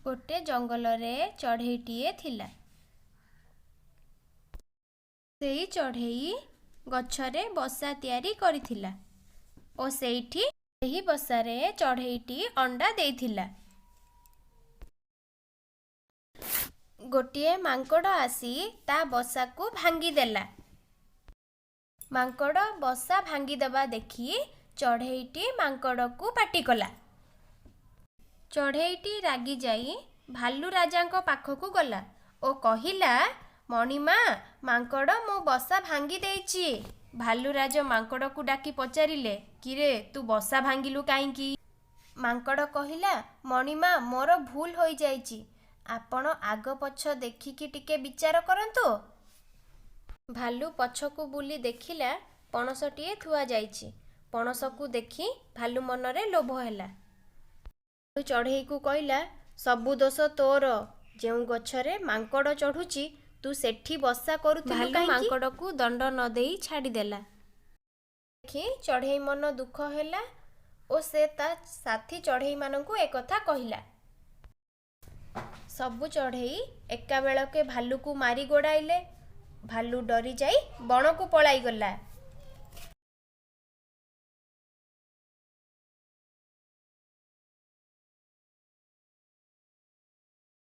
ଗୋଟେ ଜଙ୍ଗଲରେ ଚଢ଼େଇଟିଏ ଥିଲା। ସେଇ ଚଢ଼େଇ ଗଛରେ ବସା ତିଆରି କରିଥିଲା ଓ ସେଇଠି ସେହି ବସାରେ ଚଢ଼େଇଟି ଅଣ୍ଡା ଦେଇଥିଲା। ଗୋଟିଏ ମାଙ୍କଡ଼ ଆସି ତା ବସାକୁ ଭାଙ୍ଗିଦେଲା। ମାଙ୍କଡ଼ ବସା ଭାଙ୍ଗିଦେବା ଦେଖି ଚଢ଼େଇଟି ମାଙ୍କଡ଼କୁ ପାଟି କଲା। ଚଢ଼େଇଟି ରାଗିଯାଇ ଭାଲୁ ରାଜାଙ୍କ ପାଖକୁ ଗଲା ଓ କହିଲା, ମଣିମା, ମାଙ୍କଡ଼ ମୋ ବସା ଭାଙ୍ଗି ଦେଇଛି। ଭାଲୁରାଜ ମାଙ୍କଡ଼କୁ ଡାକି ପଚାରିଲେ, କିରେ, ତୁ ବସା ଭାଙ୍ଗିଲୁ କାହିଁକି? ମାଙ୍କଡ଼ କହିଲା, ମଣିମା, ମୋର ଭୁଲ ହୋଇଯାଇଛି। ଆପଣ ଆଗ ପଛ ଦେଖିକି ଟିକେ ବିଚାର କରନ୍ତୁ। ଭାଲୁ ପଛକୁ ବୁଲି ଦେଖିଲା, ପଣସଟିଏ ଥୁଆଯାଇଛି। ପଣସକୁ ଦେଖି ଭାଲୁ ମନରେ ଲୋଭ ହେଲା। ଚଢ଼େଇକୁ କହିଲା, ସବୁ ଦୋଷ ତୋର। ଯେଉଁ ଗଛରେ ମାଙ୍କଡ଼ ଚଢ଼ୁଛି, ତୁ ସେଠି ବସା କରୁଥିଲୁ ଭାଲୁ କାହିଁକି? ମାଙ୍କଡ଼କୁ ଦଣ୍ଡ ନ ଦେଇ ଛାଡ଼ିଦେଲା। ଦେଖି ଚଢ଼େଇ ମନ ଦୁଃଖ ହେଲା ଓ ସେ ତା ସାଥୀ ଚଢ଼େଇମାନଙ୍କୁ ଏକଥା କହିଲା। ସବୁ ଚଢ଼େଇ ଏକାବେଳକେ ଭାଲୁକୁ ମାରି ଗୋଡ଼ାଇଲେ। ଭାଲୁ ଡରିଯାଇ ବଣକୁ ପଳାଇଗଲା।